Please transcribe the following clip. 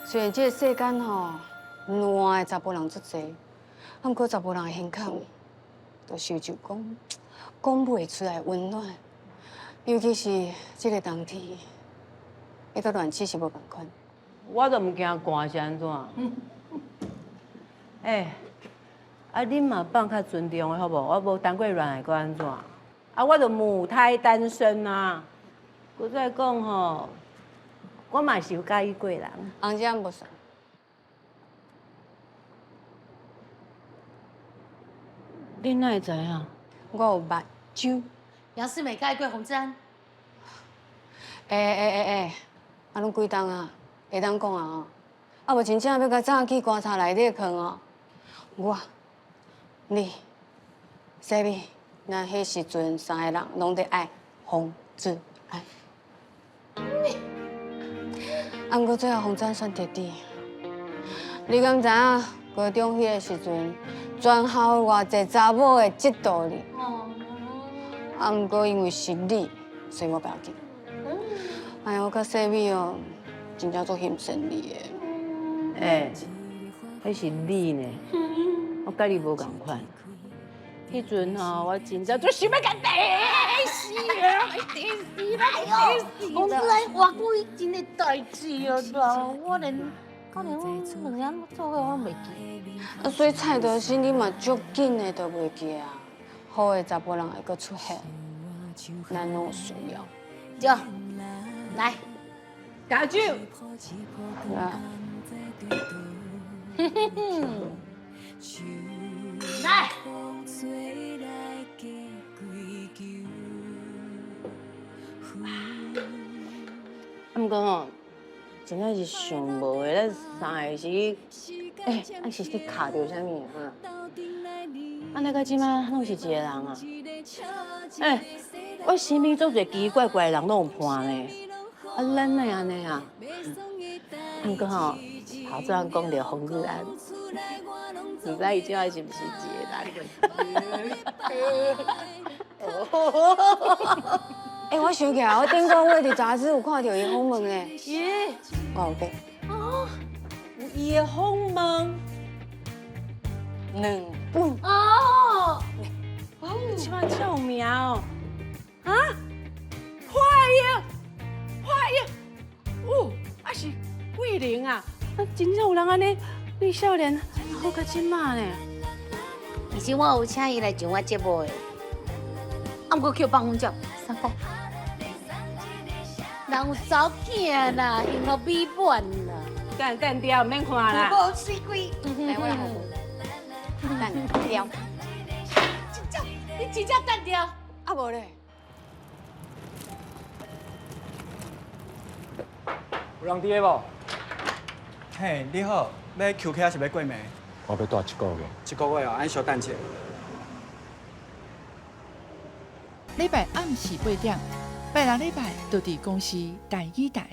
雖然這个世間吼，爛的查埔人足濟，啊，毋過查埔人的胸坎，都受就講講袂出來溫暖。尤其是這个冬天，彼個暖氣是無仝款。我都毋驚寒是按怎？欸，啊，恁嘛放較尊重的好無？我無談過戀愛，閣按怎？啊，我就母胎單身啊。閣再講吼，我嘛是有佮意過人。紅姐無算。恁哪會知影？我有目睭。楊世美佮意過洪志安。欸欸欸欸，啊，攏幾冬啊？會當講啊吼，啊無真正欲共早起棺材內底囥哦。我、你、細美，咱彼時陣三个人攏佇愛洪志安。啊，毋過最後洪志安選擇你，你敢知影高中彼个時陣，全校有偌濟查某會嫉妒你？啊，毋過因為是你，所以我不要緊。哎呀，我佮細美哦，真正足欣羨你的。欸，彼是你呢，我佮你無仝款。彼陣吼，我真正足想欲共電死啊！電死啦！哎喲，洪志安偌久以前的代誌啊啦，我連阮兩个做伙我袂記。啊，所以蔡德新你嘛足緊的就袂記啊。好的查埔人會閣出現，咱攏有需要。對，來，加酒。來。來。啊，毋過吼，真正是想無的，咱三个是去，欸，啊是去卡著啥物啊？啊，那到這馬攏是一個人啊？欸，我身邊足濟奇奇怪怪的人攏有伴呢，啊，咱哪會按呢啊？毋過吼，頭先講著洪志安，毋知伊這擺是毋是一個人？欸，我想起來，我頂個月佇雜誌有看著伊訪問呢。咦？我有買。哦，有伊的訪問。兩本。哦。這擺這有名哦。啊？華裔，華裔，哦，啊是桂林啊，啊真正有人按呢，你少年好到這馬呢。其實我有請伊來上我節目的，啊，毋過去放風照，三個。人有查某囝啦，幸福美滿啦。等等掉，毋免看啦。無水鬼。來，我來等掉。真正，你真正等掉。啊無咧。有人佇咧無？嘿，你好，欲休客抑是欲過暝？我欲蹛一个月。一个月哦，按相等者。禮拜暗時八點，拜六禮拜就佇公視台語台。